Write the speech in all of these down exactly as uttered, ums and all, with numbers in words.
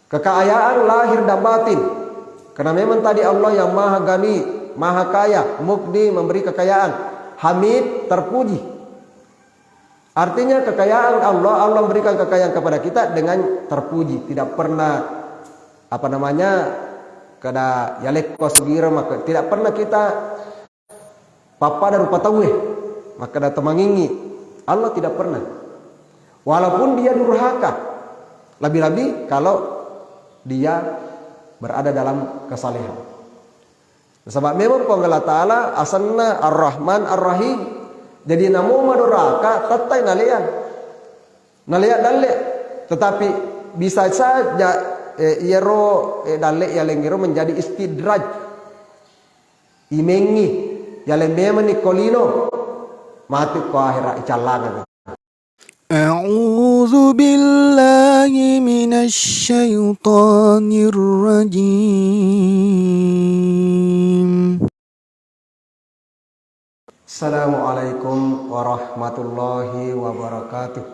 Kekayaan lahir dan batin. Karena memang tadi Allah yang maha gani, maha kaya, mugni, memberi kekayaan. Hamid, terpuji. Artinya kekayaan Allah, Allah memberikan kekayaan kepada kita dengan terpuji. Tidak pernah, apa namanya, kada yalekko sugira maka tidak pernah kita pappada rupa tauwe, makkeda temangingi. Allah tidak pernah. Walaupun dia durhaka, lebih-lebih kalau dia berada dalam kesalehan. Sebab memang Puang Allah Ta'ala asenna Ar-Rahman Ar-Rahim. Jadi namo madoraka tettai nalea. Nalea dalle. Tetapi bisa saja, eh, iyaro, eh, dalle yaleng iro menjadi istidraj. Imengngi, yaleng memenni ko lino, mati ko ahera icallangeng. أعوذ بالله من الشيطان الرجيم. السلام عليكم ورحمة الله وبركاته.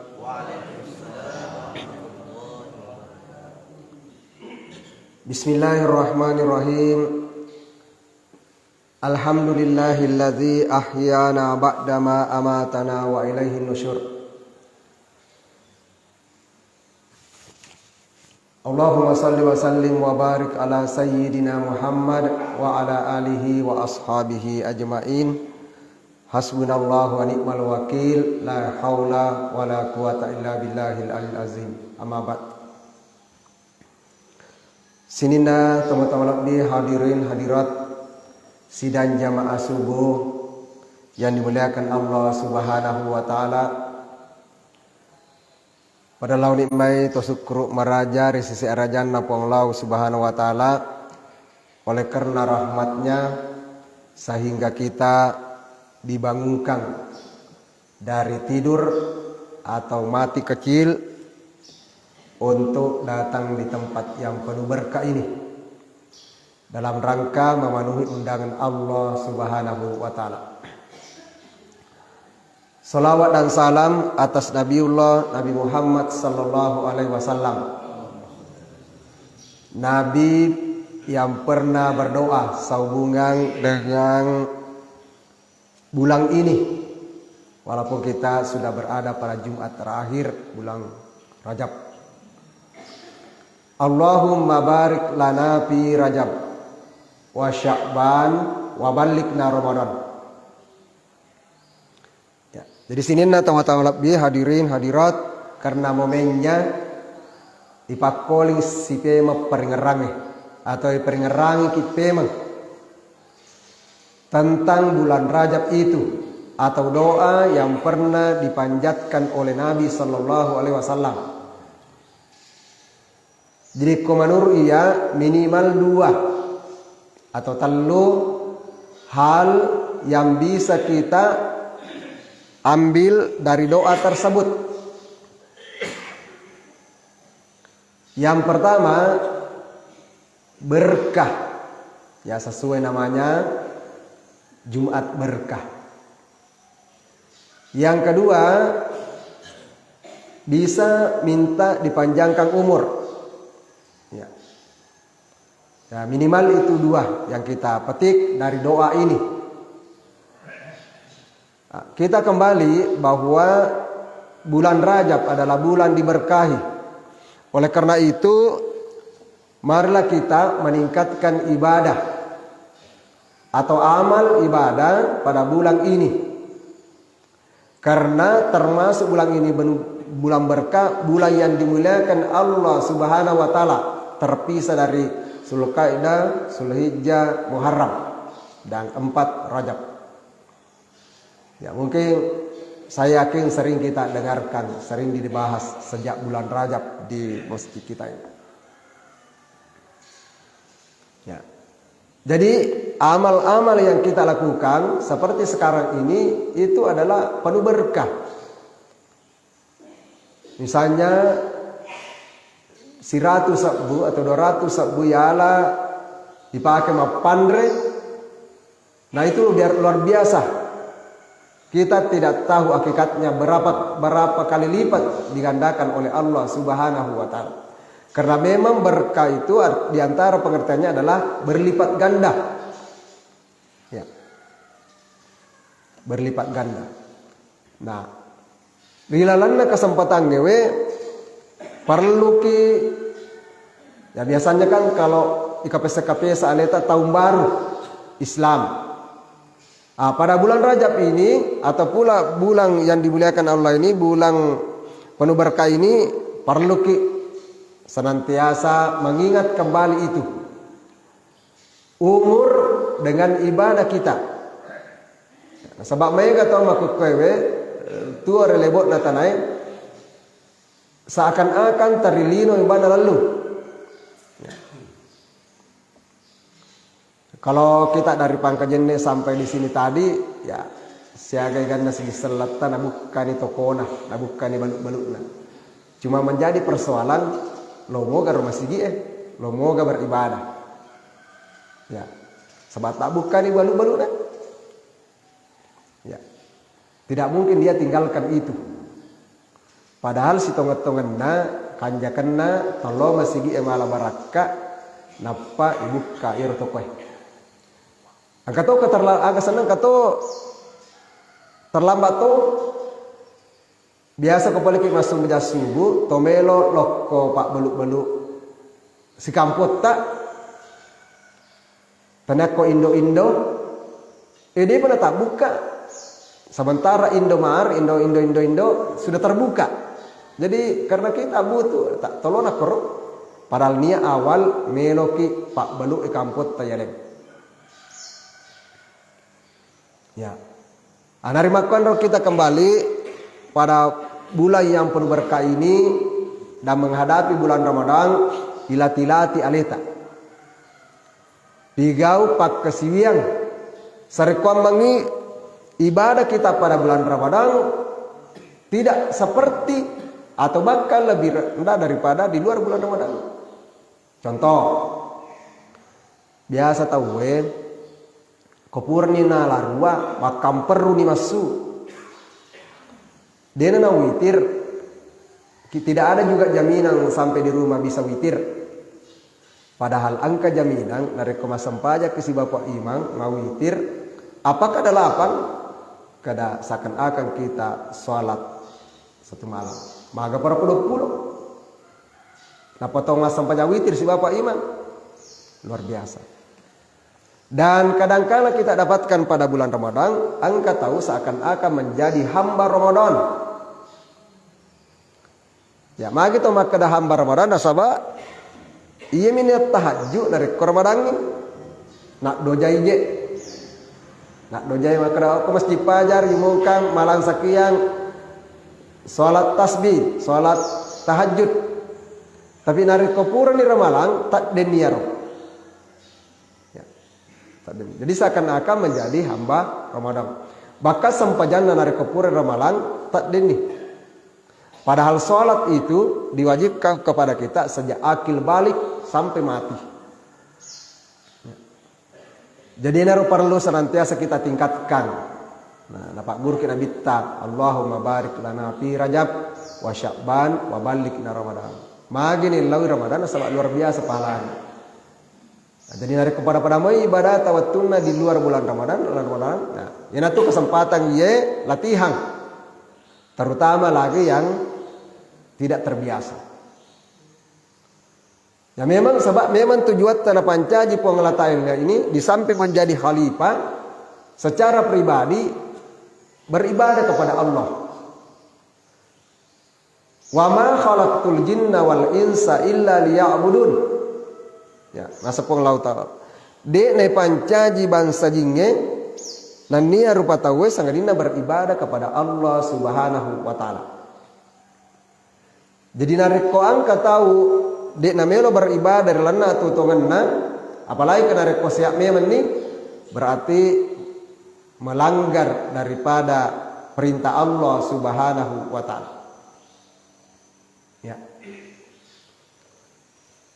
بسم الله الرحمن الرحيم. الحمد لله الذي أحيانا بعدما أماتنا وإليه النشور. اللهم صل وسلم وبارك على سيدنا محمد وعلى آله وأصحابه أجمعين. حسبنا الله ونعم الوكيل، لا حول ولا قوة إلا بالله العلي العظيم. أما بعد. Sininna tomatoa malebbi, hadirin hadirat sidang jamaah subuh yang dimuliakan Allah Subhanahu wa Ta'ala. Pada laoni mai to sukkuru maraja ri sisi arajanna Puang Allah Subhanahu wa Ta'ala, oleh karena rahmatnya sehingga kita dibangunkan dari tidur atau mati kecil untuk datang di tempat yang penuh berkah ini dalam rangka memenuhi undangan Allah Subhanahu wa Ta'ala. Salawat dan salam atas Nabiullah Nabi Muhammad sallallahu alaihi wasallam. Nabi yang pernah berdoa sehubungan dengan bulan ini, walaupun kita sudah berada pada Jumat terakhir bulan Rajab. Allahumma barik lana fi Rajab wa Sya'ban wa ballighna Ramadan. Ya, jadi sininna tomatoa malebbi, hadirin hadirat, karena momennya ipakkoling sipemeng paringerrangnge atau iparingerrangi ki pemeng tentang bulan Rajab itu, atau doa yang pernah dipanjatkan oleh Nabi sallallahu alaihi wasallam. Jadi, ko menurut iya, minimal dua atau tellu hal yang bisa kita ambil dari doa tersebut. Yang pertama, berkah. Ya, sesuai namanya, Jumat berkah. Yang kedua, bisa minta dipanjangkan umur. Ya. Ya, minimal itu dua yang kita petik dari doa ini. Nah, kita kembali bahwa bulan Rajab adalah bulan diberkahi. Oleh karena itu, marilah kita meningkatkan ibadah atau amal ibadah pada bulan ini. Karena termasuk bulan ini ben-, bulan berkah, bulan yang dimuliakan Allah Subhanahu wa Ta'ala, terpisah dari Zulkaidah, Zulhijjah, Muharram, dan empat Rajab. Ya, mungkin saya yakin sering kita dengarkan, sering dibahas sejak bulan Rajab di masjid kita ini. Ya. Jadi, amal-amal yang kita lakukan seperti sekarang ini itu adalah penuh berkah. Misalnya, siratu sebbu atau dua ratu sebbu yala dipakai mappanre, nah, itu biar luar biasa. Kita tidak tahu hakikatnya berapa, berapa kali lipat digandakan oleh Allah Subhanahu wa Ta'ala. Karena memang berkah itu art-, di antara pengertiannya adalah berlipat ganda. Ya. Berlipat ganda. Nah, ri lalenna kesempatangnge we, parelluki, ya, biasanya kan kalau ikapesa-kapesa aleta tahun baru Islam. Ah, pada bulan Rajab ini, atau pula bulan yang dimuliakan Allah ini, bulan penuh berkah ini, parelluki senantiasa mengingat kembali itu. Umur dengan ibadah kita. Nasaba maega tau makkukkuewe, tuo ri lebo'na tanae, seakan-akan tarilino ibadah lalu. Kalau kita dari Pangkajenne sampai di sini tadi, ya, siaga ganna sigi selletta nabukkani tokona, nabukkani balu-balu'na. Cuma menjadi persoalan, lo moga ro masigi e, lo moga beribadah. Ya. Sebab tak bukkani balu-balu'na. Ya. Tidak mungkin dia tinggalkan itu. Padahal sitongeng-tongenna, kanjakenna, tello masigi e mala barakka, nappa ibukka iro tokoe. Engka to keterla-, aga seneng engka to terlambat to. Biasa ko poliki massumajang subuh, to melo lokko pabbelu-belu sikampotta. Tenakko indo-indo, eh, depa natabbukka. Sementara indo mar, indo, indo, indo, indo sudah terbuka. Jadi karena kita butuh, tak tolona koro. Padahal nia awal meloki pabbelu e kampotta yaleng. Ya. Anari makkuanro kita kembali pada bulan yang penuh berkah ini dan menghadapi bulan Ramadan, ilati-lati aleta. Pigau pakkasiwiang. Sarekkoammengngi ibadah kita pada bulan Ramadan tidak seperti atau bahkan lebih rendah daripada di luar bulan Ramadan. Contoh, biasa tauwe ko purani nalarua makkamperruni massu. Dena nawitir, ki-, tidak ada juga jaminan sampai di rumah bisa witir. Padahal engka jaminan narekko massempajaki sibawa imang mawitir, apakah ada lapang? Kada seakan-akan kita sholat satu malam. Maga para puluh-puluh. Nappa tau massempajang witir sibawa imang. Luar biasa. Dan kadangkala kita dapatkan pada bulan Ramadan, engka tau seakan-akan menjadi hamba Ramadan. Ya, magi to makkeda hamba Ramadan, nasaba iyami niat tahajud narekko Ramadangngi. Naddojai je. Naddojai makkeda ko Masjid Fajar, imongkang, malang sakiang, sholat tasbih, sholat tahajud. Tapi narekko purani Ramalang, taddenni iyaro. Ya. Taddenni. Jadi seakan-akan menjadi hamba Ramadan. Bahkan sempajanna narekko pura Ramalang, taddenni. Padahal sholat itu diwajibkan kepada kita sejak akil balik sampai mati. Ya. Jadi, enaro perlu senantiasa kita tingkatkan. Nah, napagguruki Nabitta, "Allahumma barik lana fi Rajab wa Sya'ban wa ballighna Ramadan." Magi ni lawi Ramadan, nasaba luar biasa pahalana. Nah, jadi narekko pada-pada moi ibadata wettunna di luar bulan Ramadan, bulan Ramadan, nah, iyanatu kesempatan iye latihan, terutama lagi yang tidak terbiasa. Ya, memang, sebab memang tujuatta napancaji Puang Allah Ta'ala ini, di samping menjadi khalifah, secara pribadi beribadah kepada Allah. "Wa ma khalaqtul jinna wal insa illa liya'budun." Ya, naseng Puang Allah Ta'ala, de' naipancaji bangsa jingnge nennia rupa tauwe sangadinna beribadah kepada Allah Subhanahu wa Ta'ala. Jadi narekko engka tau de' namelo beribadah ri lalenna atuo-tuongenna, apalagi narekko sehat memenni, berarti melanggar daripada perintah Allah Subhanahu wa Ta'ala. Ya.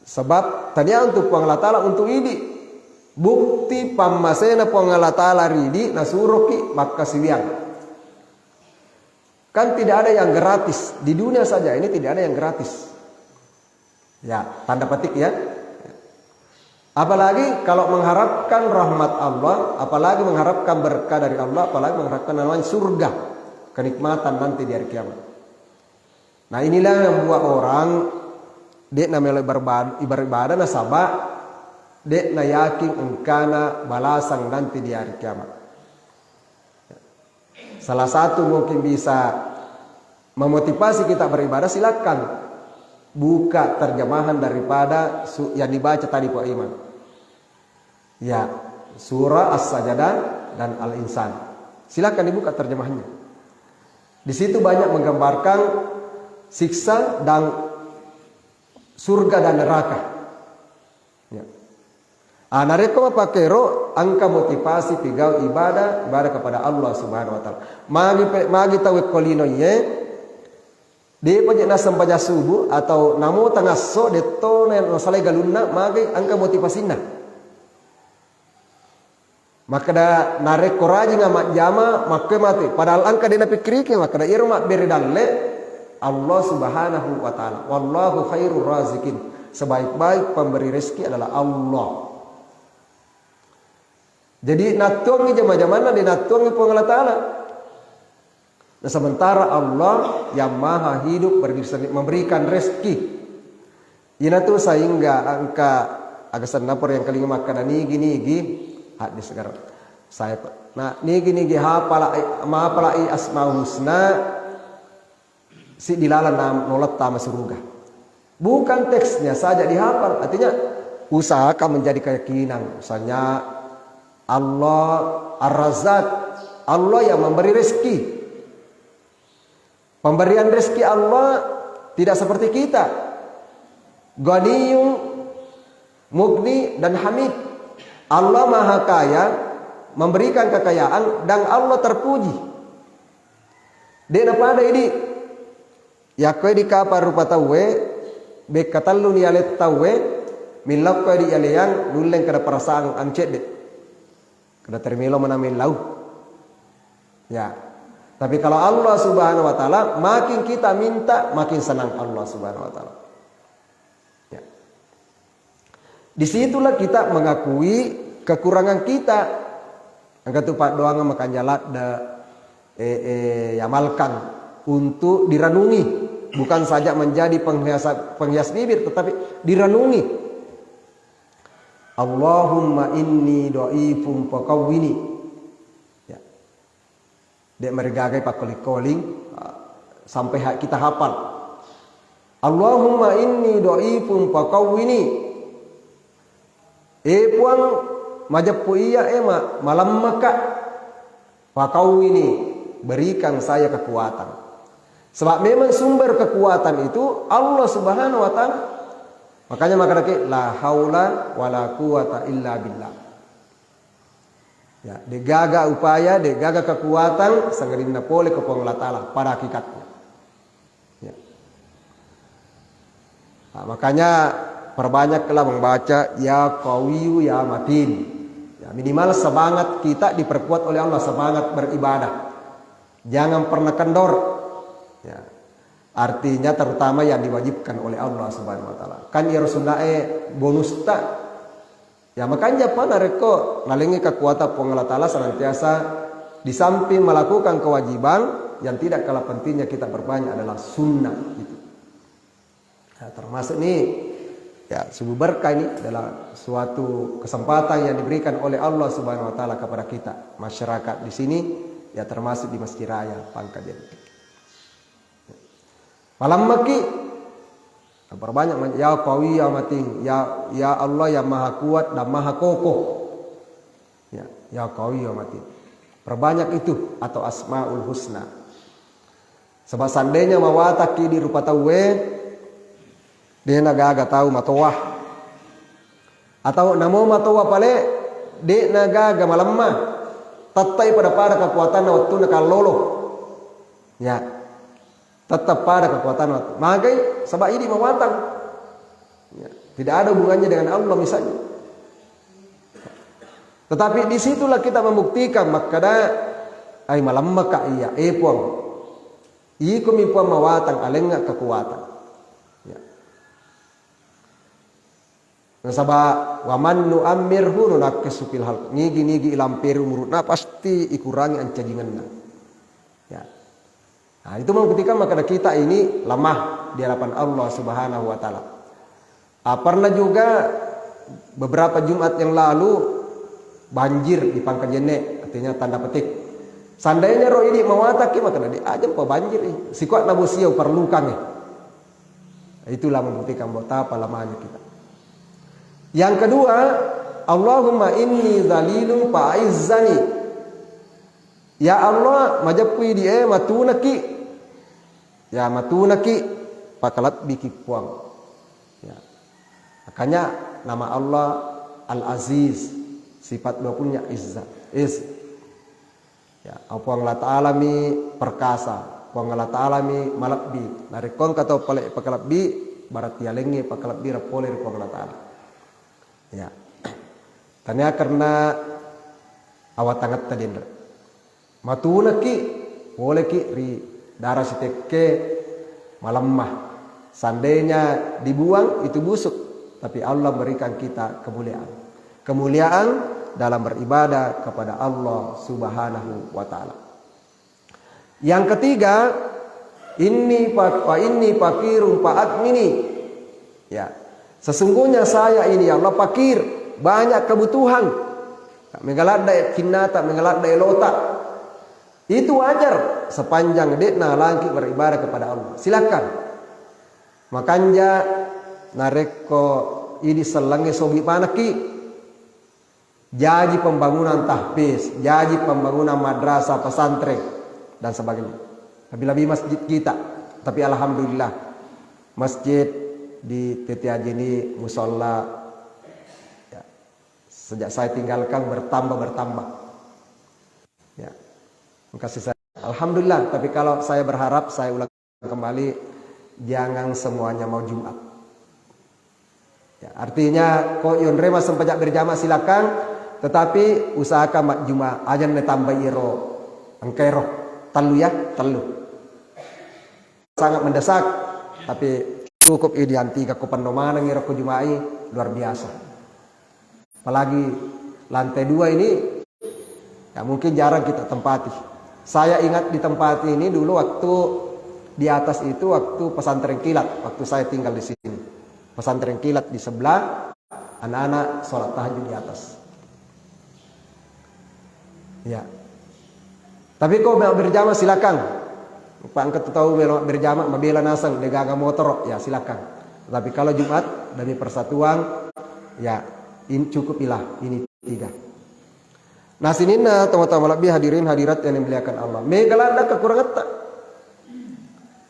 Sebab tania untuk Puang Allah Ta'ala untuk idi. Bukti pammasena Puang Allah Ta'ala ridi nasuroki makkasiwiang. Kan tidak ada yang gratis. Di dunia saja ini tidak ada yang gratis. Ya, tanda petik ya. Apalagi kalau mengharapkan rahmat Allah, apalagi mengharapkan berkah dari Allah, apalagi mengharapkan namanya surga, kenikmatan nanti di hari kiamat. Nah, inilah yang membuat orang de'na melo ibadah, ibadah nasaba de'na yakin engkana balasan nanti di hari kiamat. Salah satu mungkin bisa memotivasi kita beribadah, silakan buka terjemahan daripada su-, yang dibaca tadi, Pak Iman. Ya, surah As-Sajdah dan Al-Insan. Silakan dibuka terjemahannya. Di situ banyak menggambarkan siksa dan surga dan neraka. Ya. Ah, narekko mappakkero, engka motivasi pigau ibadah, ibadah kepada Allah Subhanahu wa Ta'ala. Magi pe-, magi tau ko lino iye, de'pa je nassempajang subuh atau namo tangasso, detto na-, nasalai galunna, magi engka motivasinna. Makkeda, narekko rajinga majjama, makkue mate. Padahal engka de' napikkiriki, makkeda iyaro mabbere dalle Allah Subhanahu wa Ta'ala. Wallahu khairur razikin. Sebaik-baik pemberi rezeki adalah Allah. Jadi, nattuangi jama-jamanna, de' nattuangi Puang Allah Ta'ala. Nah, sementara Allah yang maha hidup berdiri sendiri, memberikan rezeki. Inatu sehingga engka aga sennapur yang kelinga makkeda nigi-nigi hadis sekarang. Saya, nah, nigi-nigi hapalai, mapalai Asmaul Husna, si dilalang nam-, nolak tama suruga. Bukan teksnya saja dihafal, artinya usahakan menjadi keyakinan. Misalnya Allah Ar-Razzaq, Allah yang memberi rezeki. Pemberian rezeki Allah tidak seperti kita. Ghaniyun, Mughni, dan Hamid. Allah Maha Kaya, memberikan kekayaan, dan Allah terpuji. De' napada idi. Yakko idi kapang rupa tauwe, bekka tellu ni yale tauwe, millakko idi yaleang, nulleng kada perasaan anu cedde. Kada termelo mana mellau. Ya. Tapi kalau Allah Subhanahu wa Ta'ala, makin kita minta, makin senang Allah Subhanahu wa Ta'ala. Ya. Disitulah kita mengakui kekurangan kita. Engka tu paddoangeng makanja ladde, eh, eh, yamalkan untuk direnungi. Bukan saja menjadi penghias, penghias bibir, tetapi direnungi. Allahumma inni dhaifun faqawwini. Ya. De' marigagai pakkoling-koling, ah, sampai ha-, kita hafal. Allahumma inni dhaifun faqawwini. Eh Puang, majeppu iya, eh, ma-, malemmaka. Faqawwini, berikan saya kekuatan. Sebab memang sumber kekuatan itu Allah Subhanahu wa Ta'ala. Makanya makkadaki, "La haula wala quwata illa billah." Ya, de'gaga upaya, de'gaga kekuatan, sangadinna pole ke Puang Allah Ta'ala pada hakikatnya. Ya. Nah, makanya perbanyaklah membaca, "Ya Qawiyu, Ya Matin." Ya, minimal semangat kita diperkuat oleh Allah, semangat beribadah. Jangan pernah kendor. Ya. Artinya terutama yang diwajibkan oleh Allah Subhanahu wa Ta'ala. Kan iyaro sunnae bonusta. Ya, makanja pa narekko nalengngi kekuatan Puang Allah Ta'ala senantiasa di samping melakukan kewajiban, yang tidak kalah pentingnya kita berbanyak adalah sunnah gitu. Ya, termasuk nih, ya, subuh berkah ini adalah suatu kesempatan yang diberikan oleh Allah Subhanahu wa Ta'ala kepada kita, masyarakat di sini, ya, termasuk di Masjid Raya Pangkajene. Malemmeki. Perbanyak, "Ya Qawi, Ya Matin, ya, ya Allah yang Maha Kuat dan Maha Kokoh." Ya, "Ya Qawi, Ya Matin." Perbanyak itu atau Asmaul Husna. Sebab seandainya mawatakki di rupa tauwe, de'na gaga tau matoa. Atau namo matoa pale, de'na gaga malemma. Tettai pada-pada kekuatanna wettunna kallolo. Ya. Tetap pada kekuatan waktu. Magai, sebab ini mawatang. Ya, tidak ada hubungannya dengan Allah misalnya. Tetapi disitulah kita membuktikan, makkada, "Ai, malemmaka iya, eh, Puang. Iko mi Puang mawatang, alengnga kekuatan." Ya. Nasaba, wa man nu'ammirhu nunakkishu fil khalq. Nigi-nigi ilamperi umuru'na, pasti ikurangi ancajingenna. Ya. Nah, itu membuktikan makkeda kita ini lemah di hadapan Allah Subhanahu wa Ta'ala. Ah, pernah juga beberapa Jumat yang lalu banjir di Pangkajene, artinya tanda petik. Seandainya ro idi mawataki, makkeda, "Di aja pa banjir, eh. Sikuat na bosia uparlukangngi." Itulah membuktikan betapa lamanya kita. Yang kedua, Allahumma inni dzalilun fa'izzani. Ya Allah, majeppu idi e, matunaki. Ya, matunaki, pakalebbiki Puang. Ya. Makanya nama Allah Al-Aziz, sifat dua punya izza. Iz. Ya, Puang Allah Ta'ala mi perkasa, Puang Allah Ta'ala mi malebbi. Narekko engka tau pale pakalebbi, berarti yalengnge pakalebbi pole ri Puang Allah Ta'ala. Ya. Tania karena awatangetta denre. Matunaki, poleki ri dara sitekke malemma. Seandainya dibuang itu busuk, tapi Allah berikan kita kemuliaan. Kemuliaan dalam beribadah kepada Allah Subhanahu wa Ta'ala. Yang ketiga, inni fa-, fa inni faqirun fa aghnini. Ya. Sesungguhnya saya ini, ya Allah, fakir, banyak kebutuhan. Tak mega ladda cinna, tak mega ladda elota. Itu wajar sepanjang de'na langki beribadah kepada Allah. Silakan. Makanja narekko idi sellengnge sogi manekki, jaji pembangunan tahfiz, jaji pembangunan madrasah, pesantren, dan sebagainya. Lebih-lebih masjid kita. Tapi alhamdulillah, masjid di Tete Aji ini, musola, ya, sejak saya tinggalkan bertambah, bertambah. Ya. Makasih saya. Alhamdulillah, tapi kalau saya berharap, saya ulang kembali, jangan semuanya mau Jumat. Ya, artinya, ko yonre massempajang berjamaah silakan, tetapi usahakan majjuma, aja natambai ero, engka ero, tellu ya, tellu. Sangat mendesak, tapi cukup idi tiga ko penno maneng ero ko Jumai, luar biasa. Apalagi lantai dua ini, ya, mungkin jarang kita tempati. Saya ingat ditempati ini dulu waktu di atas itu, waktu pesantren kilat, waktu saya tinggal di sini. Pesantren kilat di sebelah, anak-anak sholat tahajud di atas. Ya. Tapi ko mau berjamaah, silakan. Pak, engka tu tau melo berjamaah, mabela naseng, degaga motoro, ya, silakan. Tapi kalau Jumat demi persatuan, ya, in-, cukup ilah ini tiga. Nah, sininna teman-teman lebih hadirin hadirat yang dimuliakan Allah. Mega ladda kekurangetta.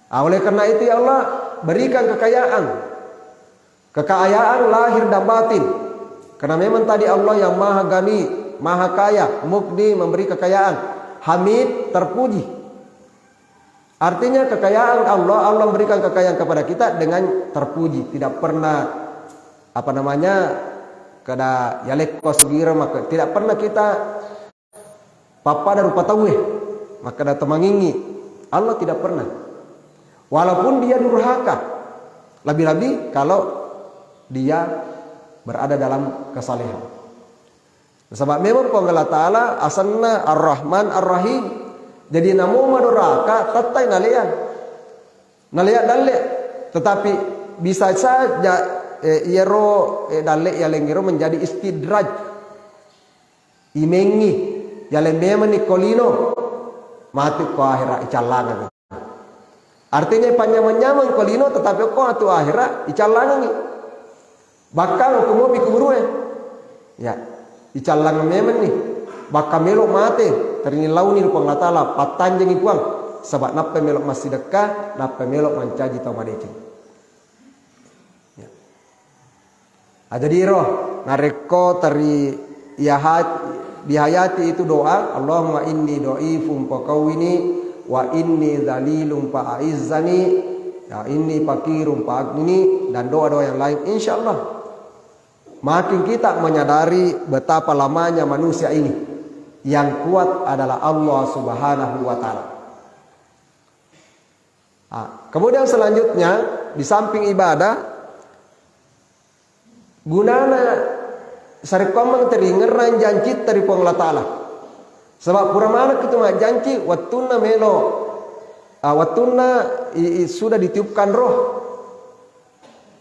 Ah, oleh karena itu, ya Allah, berikan kekayaan. Kekayaan lahir dan batin. Karena memang tadi Allah yang maha gani, maha kaya, mugni, memberi kekayaan. Hamid, terpuji. Artinya kekayaan Allah, Allah memberikan kekayaan kepada kita dengan terpuji. Tidak pernah, apa namanya, kada yalekko sugira maka tidak pernah kita pappada rupa tauwe, makkeda temangingi. Allah tidak pernah. Walaupun dia durhaka, lebih-lebih kalau dia berada dalam kesalehan. Sebab memang Puang Allah Ta'ala asenna Ar-Rahman Ar-Rahim. Jadi namo madurhaka, tettai nalea. Nalea dalle. Tetapi bisa saja, eh, iyaro, eh, dalle yaleng iro menjadi istidraj. Imengngi, yaleng memenni ko lino, matu ko ahera icallangengngi. Artinya, panyameng-nyameng ko lino, tetapi ko atu ahera icallangengngi. Bahkan ko mopi kuburue, ya, icallangeng memenni. Bahkan melo mate, terinilauni Puang Allah Ta'ala, pattanjengi Puang, sebab nappa melo massidekka, nappa melo mancaji tau madeceng. Ya. Ah, jadi iro, narekko teri yahat-, dihayati itu doa, "Allahumma inni dhaifun faqawwini, wa inni dzalilun fa'aizzani, ya inni faqirun fa'aghnini," dan doa-doa yang lain, insya Allah makin kita menyadari betapa lamanya manusia ini. Yang kuat adalah Allah Subhanahu wa Ta'ala. Ah, kemudian selanjutnya, di samping ibadah, Gunana sarekkuammang teringerrang jancitta ri Puang Allah Ta'ala. Sebab pura manekki tu majjanci wettunna melo, ah, wettunna i, i, sudah ditiupkan roh.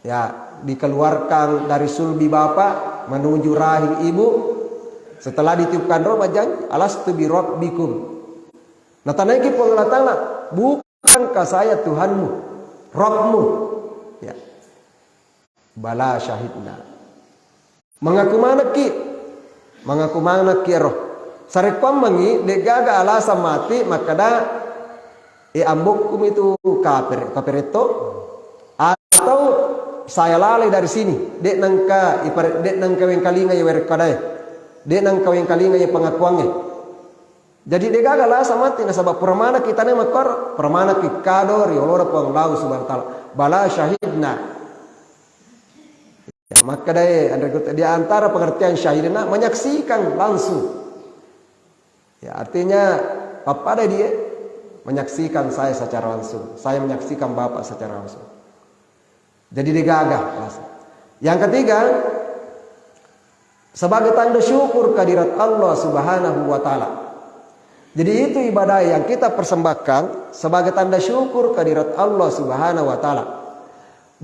Ya, dikeluarkan dari sulbi bapak menuju rahim ibu. Setelah ditiupkan roh, majjanci, "Alastu bi rabbikum?" Natanaiki Puang Allah Ta'ala, "Bukankah saya Tuhanmu, Rabbmu?" Ya. "Bala syahidna." Mangaku manekki, mangaku manekki ero. Sarekkuammengngi, de'gaga alasan mati makkeda, "E, ambokkumi tu kapere-, kaperetto," atau, "Saya lalai dari sini, de' nengka ipare-, de' nengka wengkalinga ye werekkadae, de' nengka wengkalinga ye pengakuangnge." Jadi de'gaga lasa mati nasaba pura manekki tania makkoro, pura manekki kado ri olona Puang Allahu Subhanahu wa Ta'ala. "Bala syahidna." Ya, makkedae anre guru, di antara pengertian syahidna, menyaksikan langsung. Ya, artinya pappada dia menyaksikan saya secara langsung, saya menyaksikan Bapak secara langsung. Jadi de'gaga. Yang ketiga, sebagai tanda syukur kehadirat Allah Subhanahu wa Ta'ala. Jadi, itu ibadah yang kita persembahkan sebagai tanda syukur kehadirat Allah Subhanahu wa Ta'ala.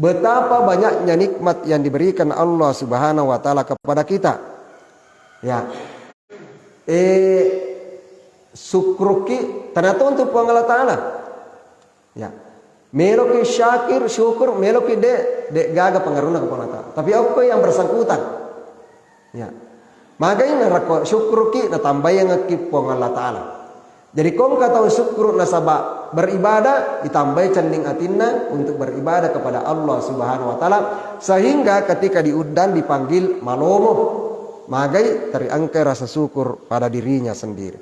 Betapa banyaknya nikmat yang diberikan Allah Subhanahu wa Ta'ala kepada kita. Ya. Eh, sukkuruki tanatontu Puang Allah Ta'ala. Ya. Meloki syakir, syukur, meloki de, de'gaga pengaruhna kepada Allah Ta'ala. Tapi okko yang bersangkutan. Ya. Magai narekko syukuruki, natambayangekki Puang Allah Ta'ala. Jadi, ko engka tau syukuru nasaba beribadah, ditambai cenning atinna untuk beribadah kepada Allah Subhanahu wa Ta'ala, sehingga ketika diundang, dipanggil, malomo, magai teriangkai rasa syukur pada dirinya sendiri.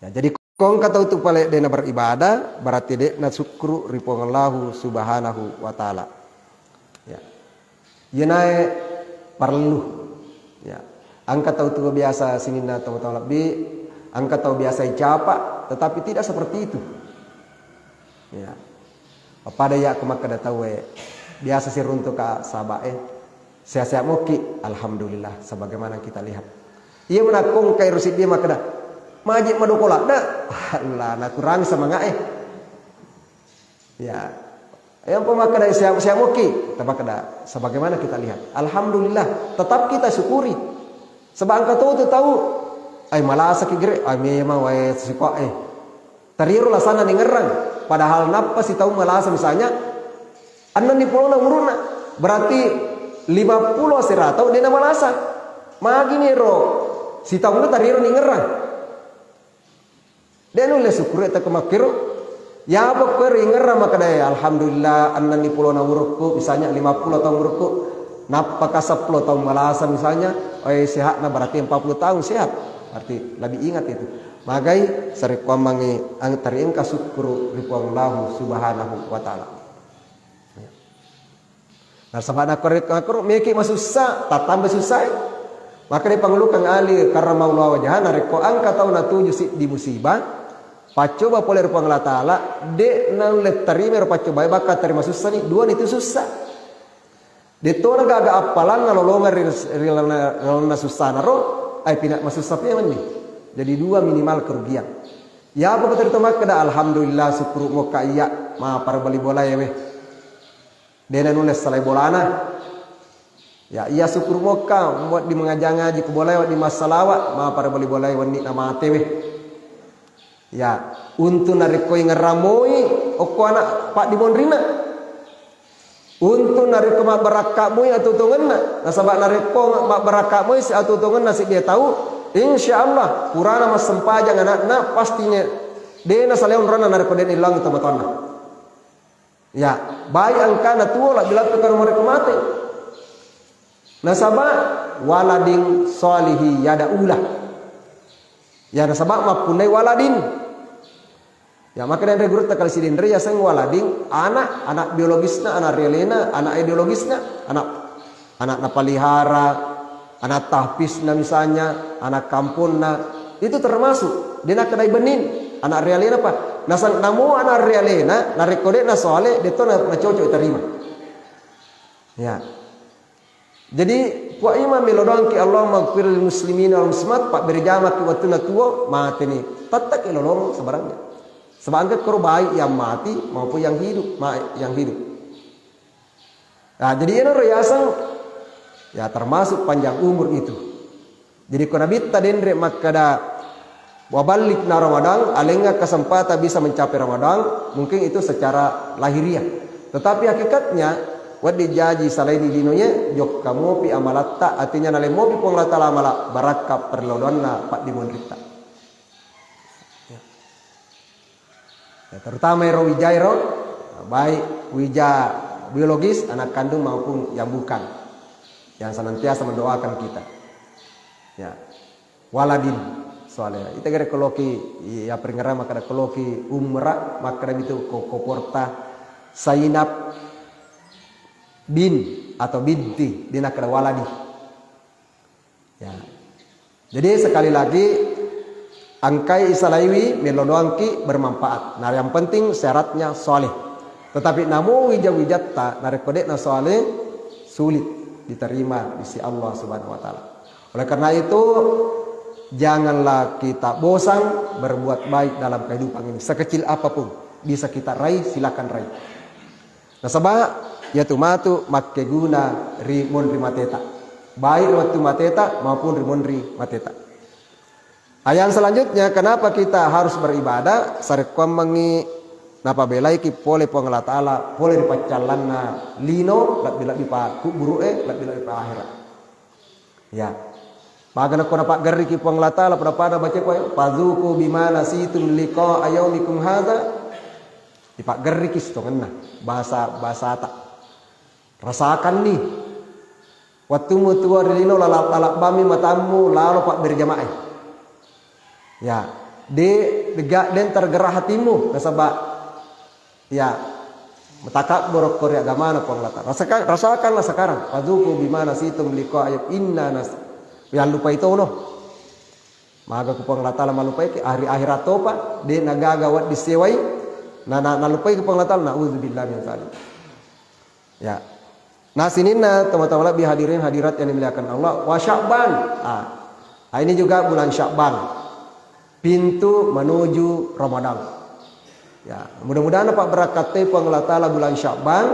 Ya, jadi ko engka tau tu pale de'na beribadah, berarti de'na syukkuru ri Puang Allahu Subhanahu wa Ta'ala. Ya. Iyenae parellu. Ya. Engka tau tu biasa sininna tau-tau lebbi, engka tau biasa icapa, tetapi tidak seperti itu. Ya. Pappada iya ko makkeda tauwe, biasa siruntu ka sahabat e. Sehat-sehat mokki, alhamdulillah, sebagaimana kita lihat. Iya menakong kai rusiddi makkeda, "Maji madoko ladda." Allah, nakurang semangat e. Ya. Yang pemakkeda sehat-sehat mokki, kita makkeda sebagaimana kita lihat. Alhamdulillah, tetap kita syukuri. Sebab engka to tu tau, ai malasaki gere, ai memang wae sikoa e. Tariro lasanna ningerrang. Padahal nappa sitaung malasa misalnya, ennenni pulona umuruna. Berarti lima puluh asera tau de'na malasa. Magini ero sitaunna tariro ningerrang. De' nulle syukuru tekko makkiro. Yapa ko ero ingerrang makkedae, "Alhamdulillah, ennenni pulona umurukku, misalnya lima puluh tahun umurukku, nappaka sepuluh tahun malasa misalnya, eh, sehatna berarti empat puluh tahun sehat." Berarti lebih ingat itu. Magai sarekkuammengngi ang-, tariengka syukuru ri Puang Allahu Subhanahu wa Ta'ala. Nasaba nakkore-, nakkoro meki masussa, tattamba sussae. Maka dipangulukeng Ali karramallahu wajhah, narekko engka tau natuju siddi musibah, paccoba pole ri Puang Allah Ta'ala, de' naulle tarima ero paccobae, bakka tarima sussani, duani tu sussa. De'tona gaga appalanna lolongeng ri, ri lalenna, lalenna sussanaro, ai pina masussa pia wenni. Jadi dua minimal kerugian. Yapa ko tadi to makkeda, "Alhamdulillah, syukuru mokka iya, mapara bali bolae we." De'na nulle salai bolana. Ya, iya syukuru mokka, wedding mangaja-ngaji ko bolae, wedding massalawa, mapara bali bolae wenni na mate we. Ya, untu narekko ingerrang moi okko ana' paddimonrinna. Untu narekko mabbarakka moi atuo-tuongenna. Nasaba narekko mabbarakka moi si atuo-tuongenna siddi tau, insya Allah purana massempajang ana'na, pasti ne-, de'na salai onronna narekko de'na illang tomatoanna. Ya, baik engkana tuo, lebbi-lebbi engkana marekko mate. Nasaba waladin sholihi yad'ulah. Ya, nasaba mappunnai waladin. Ya, maka denre gurutta kali sidenre yaseng waladin, anak, anak biologisna, anak realena, anak ideologisna, anak, anak napalihara, anak tahfizna misalnya, anak kamponna, itu termasuk. De' nakkedai benin, anak realena pa. Nasang namo anak realena, narekko de' na soleh, de' to na, na cocok tarima. Ya. Jadi, pua imam melo doangki Allah maghfir lil muslimin wal muslimat, pabbere jamaki wettunna tuo, mateni. Tetteki lolong sebarangnya. Sebab engka koro baik yang mati maupun yang hidup, ma-, yang hidup. Nah, jadi iyana riaseng, ya, termasuk panjang umur itu. Jadi ko Nabitta denre makkeda, "Waballighna Ramadan," alengnga kesempatan bisa mencapai Ramadan, mungkin itu secara lahiriah. Tetapi hakikatnya, wedding jaji salaini linoe, jokka mopi amalatta, artinya naleng mopi Puang Allah Taala amala, barakka perlodoanna paddimonritta. Ya. Ya, terutama ero wija ero, baik wija biologis, anak kandung maupun yang bukan, yang senantiasa mendoakan kita. Ya. Waladin soleh. Ita gere koloki, ya, peringerang makkeda koloki umra, makkeda mitu ko-, koporta Zainab bin atau binti, dinakkeda waladi. Ya. Jadi sekali lagi, engkai isalaiwi, melo doangki bermanfaat. Nah, yang penting syaratnya soleh. Tetapi namo wija-wijatta, narekko de'na soleh, sulit diterima di sisi Allah Subhanahu wa Ta'ala. Oleh karena itu, janganlah kita bosan berbuat baik dalam kehidupan ini. Sekecil apapun bisa kita raih, silakan raih. Nasaba iyatu matu makkeguna ri monri mateta, baik ri wettu mateta maupun ri monri mateta. Nah, yang selanjutnya, kenapa kita harus beribadah? Sarekkuammengngi napabelaiki pole Puang Allah Ta'ala, pole ri paccallanna lino, lebbi-lebbi pa kubburu'e, lebbi-lebbi pa akhirat. Ya. Maga nakko napaggerriki Puang Allah Ta'ala, pada-pada baca ko, "Fadzuqu bima nasitum liqa'a yaumikum hadza." Dipaggerriki sitongenna bahasa, bahasata. Rasakanni. Wettummu tuo ri lino, lala-, lalabbammi matammu lalo pabbere jamae. Ya, de, dega, den tergerak hatimu, nasaba, ya, matakabboro ko ri agamana Puang Allah Ta'ala. Rasaka-, rasakanlah sekarang. Fadzuqu bima nasitum liqa'a yau-, inna nas-, yallupai tono. Maga ku Puang Allah Ta'ala mallupaiki, hari akhirat topa, de nagaga wedding sewai, na, na, nallupaiki Puang Allah Ta'ala, naudzubillah min dzalik. Ya. Nah, sininna teman-teman lebih hadirin hadirat yang dimuliakan Allah, wa Sya'ban. Ah, ah, ini juga bulan Sya'ban. Pintu menuju Ramadan. Ya, mudah-mudahan napabbarakkatai Puang Allah Ta'ala bulan Sya'ban,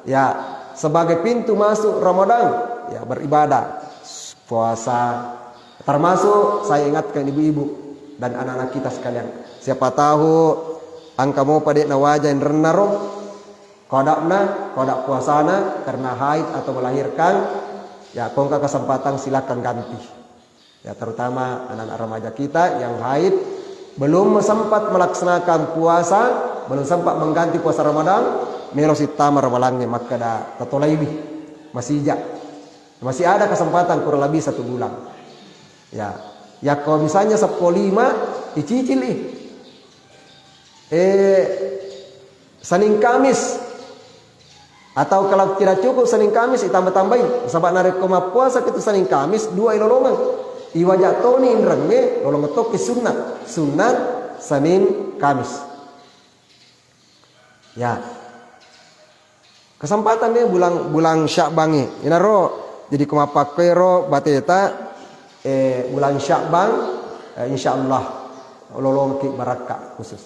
ya, sebagai pintu masuk Ramadan, ya, beribadah, puasa. Termasuk saya ingatkan ibu-ibu dan anak-anak kita sekalian. Siapa tahu engka mopa de nawaja enrenna ro, kodakna, kodak puasana karena haid atau melahirkan, ya, ko engka kesempatan silakan ganti. Ya, terutama anak-anak remaja kita yang haid, belum sempat melaksanakan puasa, belum sempat mengganti puasa Ramadan, melo sittama ramalangnge makkeda tatolaiwi, masija. Masih ada kesempatan kurang lebih satu bulan. Ya, yakko misalnya seppo lima, icicili. Eh, Senin Kamis. Atau kalau tidak cukup Senin Kamis, itambah-tambahi. Nasaba narekko mappuasa kitu Senin Kamis, dua ilolongeng. Iwaja toni inrengnge, lolongeng tokki sunnat. Sunnat Senin Kamis. Ya. Kesempatan deh bulan, bulan Sya'ban e. Inaro, jadi ko mappakkoero bateta, eh, bulan Sya'ban, eh, insyaallah lolongki barakka khusus.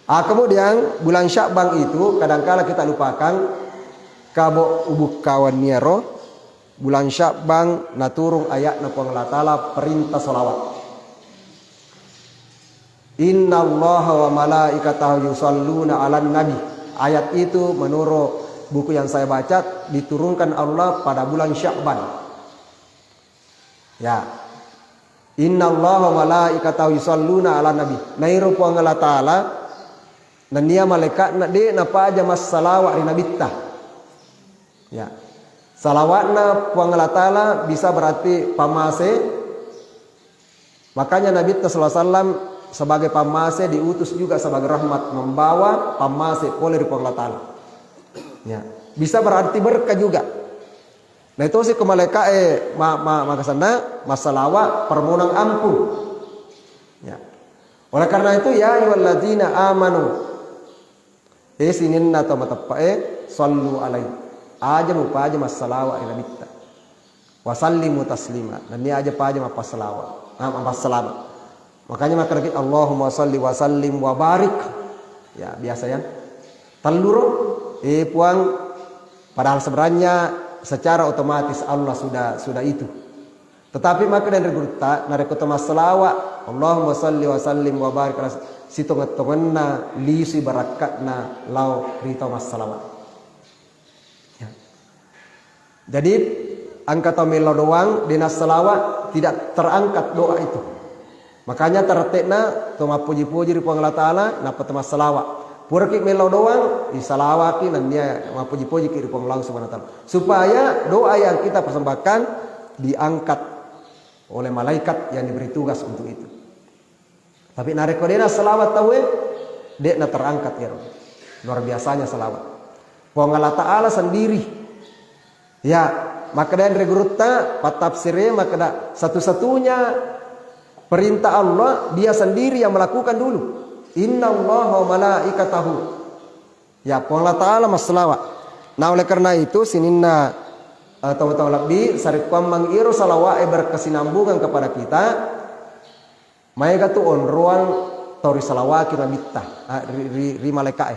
Ah, kemudian bulan Sya'ban itu kadangkala kita lupakan, kabo ubukkawan niaro, bulan Sya'ban naturung ayatna Puang Allah Ta'ala perintah salawat. "Innallaha wa malaikatahu yusalluna 'alan nabi." Ayat itu menurut buku yang saya baca diturunkan Allah pada bulan Sya'ban. Ya. "Innallaha wa malaikatahu yusalluna 'alan nabi." Nairo Puang Allah Ta'ala nennia malaikatna de napaja massalawa ri nabitta. Ya. Salawatna Puang Allah Ta'ala bisa berarti pammase. Makanya Nabitta sallallahu alaihi wasallam sebagai pammase diutus juga sebagai rahmat, membawa pammase pole ri Puang Allah Ta'ala. Ya. Bisa berarti berkah juga. Nah, itu si malaika'e ma-, ma-, makasanna massalawa permohonan ampun. Ya. Oleh karena itu, ya ayyuhalladzina amanu, eh, sininna tau mateppe'e, sallu alaihi. Aja mupaja massalawa ri nabitta. Wa sallimu taslima. Nennia aja paja mappassalawat. Ah, mappassalama. Makanya makkeda ki, "Allahumma salli wa sallim wa barik." Ya, biasa ya. Telluro, eh Puang, padahal sebenarnya secara otomatis Allah sudah sudah itu. Tetapi makkeda anre gurutta, narekko to massalawa, "Allahumma salli wa sallim wa barik ala," sitongeng-tongenna lisui barakka'na lao ri tau massalawa. Ya. Jadi, engka tau mello doang, de nassalawa, tidak terangkat doa itu. Makanya tarette'na to mappoji-poji ri Puang Allah Ta'ala, nappa to massalawa. Puraki mello doang, isalawaki, nennia mappoji-pojiki ri Puang Allah Subhanahu wa Ta'ala. Supaya doa yang kita persembahkan diangkat oleh malaikat yang diberi tugas untuk itu. Tapi narekko de nassalawa tauwe, de na terangkat ero. Luar biasanya salawat. Puang Allah Ta'ala sendiri. Ya, makkeda anre gurutta, pattafsire makkeda satu-satunya perintah Allah, dia sendiri yang melakukan dulu. "Innallaha wa malaikatahu." Ya, Puang Allah Ta'ala massalawa. Nah, oleh karena itu, sininna, eh, tau-tau lebbi, sarekkuammang iro salawa'e berkesinambungan kepada kita, maega tu onroang tau risalawaki nabitta, ah, ri, ri, ri malaika'e.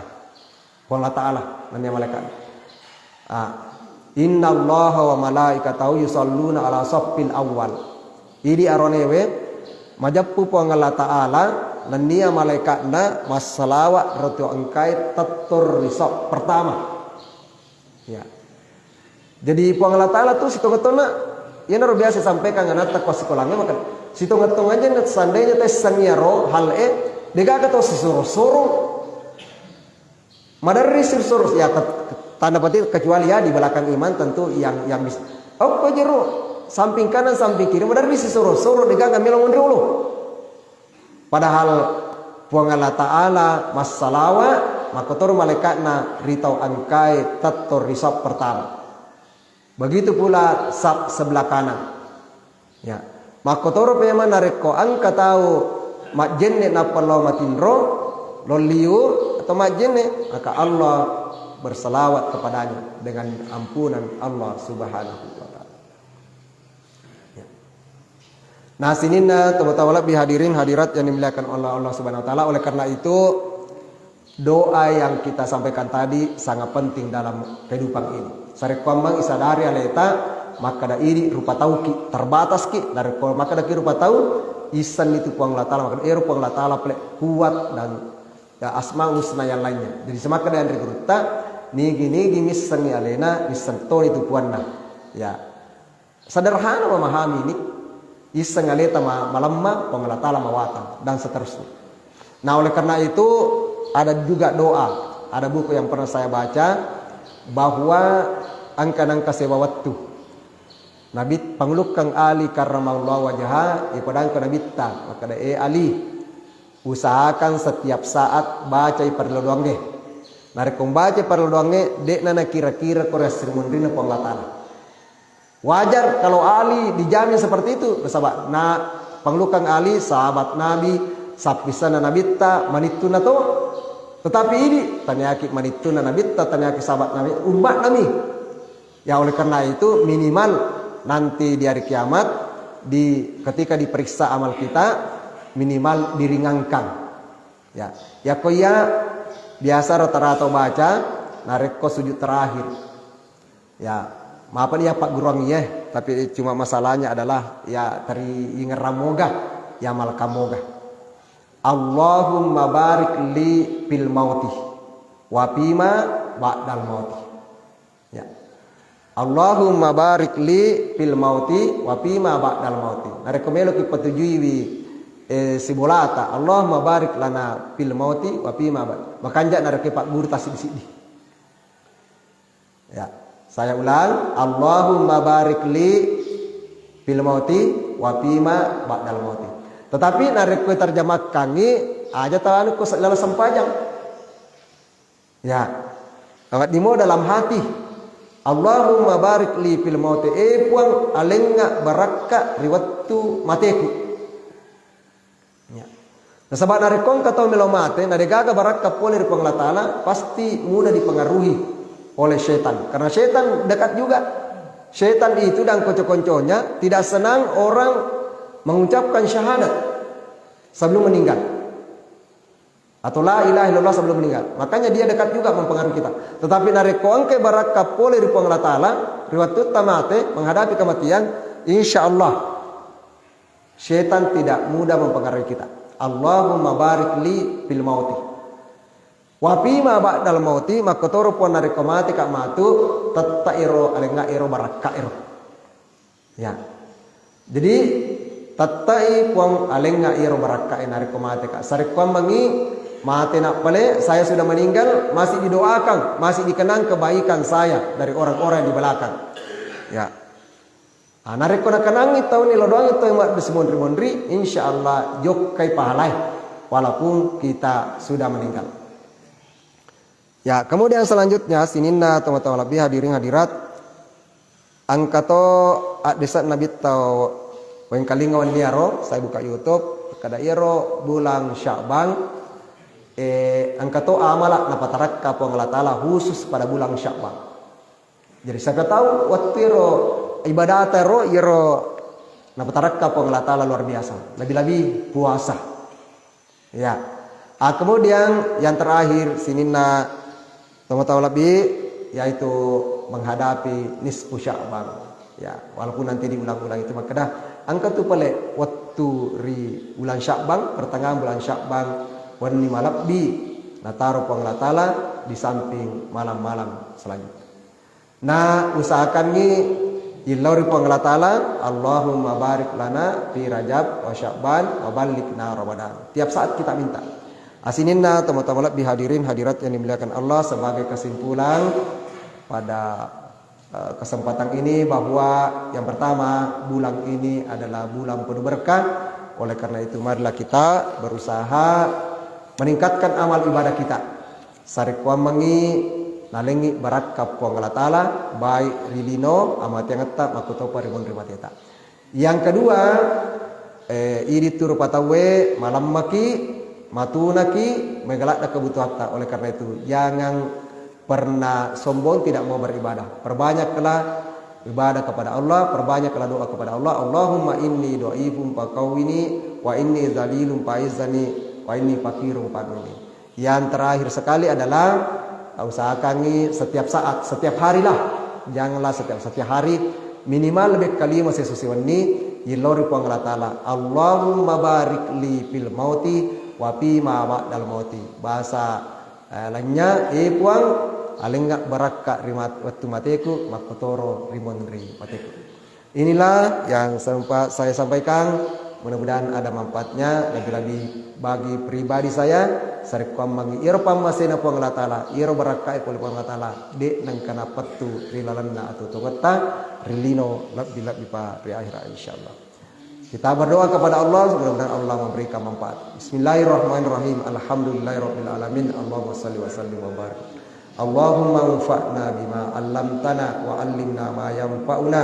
Puang Allah Ta'ala, nennia malaika'e. Ah, "Innallaha wa malaikatahu yusalluna ala saffil awwal." Idi aronewe, majeppu Puang Allah Ta'ala, nennia malaika'na massalawa ro tau engkae tettor ri saf pertama. Ya. Jadi Puang Allah Ta'ala tu sitongeng-tongengna, iyanaro biasa sampaikan anatta ko sikolangnge, maka sitongeng-tongeng aja, seandainya tessang iyaro hal e, degaga tau sisoro-soro. Maderri sisoro, ya, tet-, tanda petik, kecuali ya di belakang imam tentu yang, yang bisa. Okko jero, samping kanan, samping kiri, maderri sisoro-soro, degaga melo monri ulo. Padahal Puang Allah Ta'ala massalawa, makkotoro malaika'na ri tau engkae tettor ri saf pertama. Begitu pula saf sebelah kanan. Ya. Makkotoro pemang narekko engka tau majjenne nappa lao matinro, lolliu atau majjenne, maka Allah berselawat kepadanya dengan ampunan Allah Subhanahu wa Ta'ala. Ya. Nah, sininna tau-tau lebbi, hadirin hadirat yang dimuliakan Allah, Allah Subhanahu wa Ta'ala. Oleh karena itu, doa yang kita sampaikan tadi sangat penting dalam kehidupan ini. Sarekkuammang isadari aleta, makkeda idi rupa tauki, terbataski, narekko makkedaki rupa tau, issenni tu Puang Allah Ta'ala, makkeda ero Puang Allah Ta'ala pale kuat dan, ya, asma husna yang lainnya. Jadi semakkeda anre gurutta, nigi-nigi missengi alena, misseng toni tu puanna. Ya. Sederhana memahami ini, isseng aleta ma-, malemma, Puang Allah Ta'ala mawatang, dan seterusnya. Nah, oleh karena itu, ada juga doa, ada buku yang pernah saya baca, bahwa engka nengka sewa wettu. Nabi, Pangulukkang Ali karramallahu wajha, ipadangka Nabitta, makkeda, "E Ali, usahakan setiap saat bacai parellau doangnge. Narekko mbacai parellau doangnge, de'na nakira-kira ko ri assirimunrinna Puang Allah Ta'ala." Wajar kalau Ali dijamin seperti itu, nasaba na Pangulukkang Ali, sahabat Nabi, sappissenna Nabitta, manittunna to. Tetapi idi, taniaki manittunna Nabitta, taniaki sahabat Nabi, ummat Nabi. Ya, oleh karena itu, minimal nanti di hari kiamat, di, ketika diperiksa amal kita, minimal diringankan. Ya, yakko iya biasa rata-rata baca narekko sujud terakhir. Ya, maaf nih ya Pak Guruang, iya, tapi cuma masalahnya adalah ya teri ingerang moga, ya malakang moga. Allahumma barik li fil mauti wa fima ba'dal mauti. Ya. Allahumma barik li fil mauti wa fima ba'dal mauti. Narekko meloki patujuiwi, eh, sibolata, Allahumma barik lana fil mauti wa fima ba'd. Makanja narekko Pak Guru tassiddi-siddi. Ya, saya ulang, Allahumma barik li fil mauti wa fima ba'dal mauti. Tetapi narekko terjemahkangi, aja tawanuko se-, dalam sempajang. Ya, aweddimo dalam hati. Allahumma barik li fil mauti, eh Puang, alengnga barakka ri wettu mateku. Ya. Nasaba narekko engka tau melo mate, na degaga barakka pole ri Puang Allah Ta'ala, pasti mudah dipengaruhi oleh setan. Karena setan dekat juga. Setan itu dan konco-konconya tidak senang orang mengucapkan syahadat sebelum meninggal. Atau la ilaha illallah sebelum meninggal. Makanya dia dekat juga mempengaruhi kita. Tetapi narekko engkai barakka pole ri Puang Allah Ta'ala, ri wattutta mate, menghadapi kematian, insya Allah setan tidak mudah mempengaruhi kita. Allahumma barik li fil mauti. Wa fima ba'dal mauti, makkotoro Puang narekko mateka matu, tetta ero alengnga ero barakka ero. Ya. Jadi, tettai Puang alengnga ero barakka e narekko mateka. Sarekkuammengngi mate nappale, saya sudah meninggal, masih didoakan, masih dikenang kebaikan saya dari orang-orang di belakang. Ya. Ah, narekko nakenangi tau ni, lodoangi tau madde simonri-monri, insya Allah jokkai pahalae, walaupun kita sudah meninggal. Ya, kemudian selanjutnya sininna tomatoa malebbi hadirin hadirat, engka to addesa nabitta wengkalinga wenniaro, saya buka YouTube, kada iyaro bulan Sya'ban, eh, engka to amala napatarakka Puang Allah Ta'ala khusus pada bulan Sya'ban. Jadi siapa tahu waktu ero ibadata ro, iyaro napatarakka Puang Allah Ta'ala luar biasa, lebih-lebih puasa. Ya. Ah, kemudian yang terakhir sininna tomatoa malebbi, yaitu menghadapi nisfu Sya'ban. Ya, walaupun nanti diulang-ulang itu makkeda, engka tu pale waktu ri bulan Sya'ban, pertengahan bulan Sya'ban, wenni malebbi nataro Puang Allah Ta'ala di samping malam-malam selanjutnya. Na usahakangngi illau ri Puang Allah Ta'ala, Allahumma barik lana fi Rajab wa Sya'ban wa ballighna Ramadan. Tiap saat kita minta. Asininna tomatoa malebbi hadirin hadirat yang dimuliakan Allah, sebagai kesimpulan pada, eh, kesempatan ini bahwa yang pertama, bulan ini adalah bulan penuh berkah. Oleh karena itu, marilah kita berusaha meningkatkan amal ibadah kita. Sarekkuammengngi nalengngi barakka Puang Allah Ta'ala, baik ri lino amateangetta, makkutopa ri monri mateta. Yang kedua, eh, idi tu rupa tauwe malemmaki, matunaki, mega ladde kebutuhatta. Oleh karena itu, jangan pernah sombong tidak mau beribadah. Perbanyaklah ibadah kepada Allah, perbanyaklah doa kepada Allah. Allahumma inni dhaifun faqawwini, wa inni dzalilun fa'izzani, wa inni faqirun fa'aghnini. Yang terakhir sekali adalah, usahakangi setiap saat, setiap harilah. Janganlah setiap, setiap hari, minimal lebih kalima sesusi wenni, yillori Puang Allah Ta'ala. Allahumma barik li fil mauti wa fima ba'dal mauti. Bahasa, eh, lainnya, eh Puang, alengnga barakka ri mat-, wettu mateku, makkotoro ri monri mateku. Inilah yang sempat saya sampaikan. Mudah-mudahan ada manfaatnya, lebih-lebih bagi pribadi saya. Sarekkuammengngi iyaro pammasena Puang Allah Ta'ala, iyaro barakkae pole Puang Allah Ta'ala, de' nengka napettu ri lalenna atuo-tuongetta, ri lino lebbi-lebbi pa ri akhirat, insyaallah. Kita berdoa kepada Allah, mudah-mudahan Allah memberikan manfaat. Bismillahirrahmanirrahim. Alhamdulillahirabbil alamin. Allahumma shalli wa sallim wa barik. Allahumma anfa'na bima 'allamtana wa 'allimna ma yanfa'una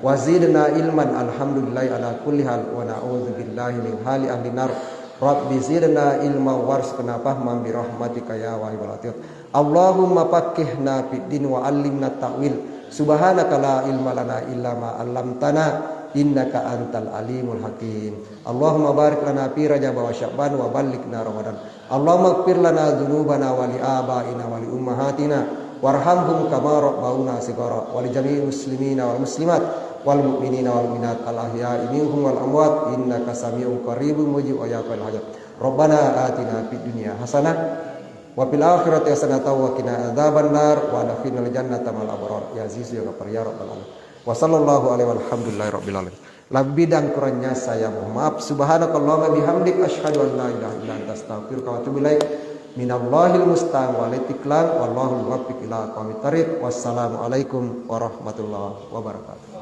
wa zidna ilman. Alhamdulillahi ala kulli hal wa na'udzu billahi min hali ahli nar. Rabbi zidna ilma warzuqna fahman bi rahmatika ya wahibal atiyat. Allahumma faqqihna fid din wa 'allimna ta'wil. Subhanaka la ilma lana illa ma 'allamtana innaka antal alimul hakim. Allahumma barik lana fi Rajab wa Sya'ban wa ballighna Ramadan. Allahumma ighfir lana dzunubana wa li abaina wa li ummahatina warhamhum kama rabbawna shighara wa li jami'il muslimina wal muslimat wal mu'minina wal mu'minat al ahya'i minhum wal amwat innaka sami'un qaribun mujibud da'wat. Rabbana atina fid dunya hasanah wa fil akhirati hasanatan wa qina adzabannar wa adkhilnal jannata ma'al abrar ya aziz ya ghaffar ya rabbal alamin. Wa sallallahu alaihi walhamdulillahi rabbil alamin. Lebih dan kurangnya saya mohon maaf. Subhanakallahumma bihamdik, asyhadu an la ilaha illa anta, astaghfiruka wa atubu ilaik. Minallahil musta'an wa alaihi tiklan, wallahul muwaffiq ila aqwamit thariq. Wassalamualaikum warahmatullahi wabarakatuh.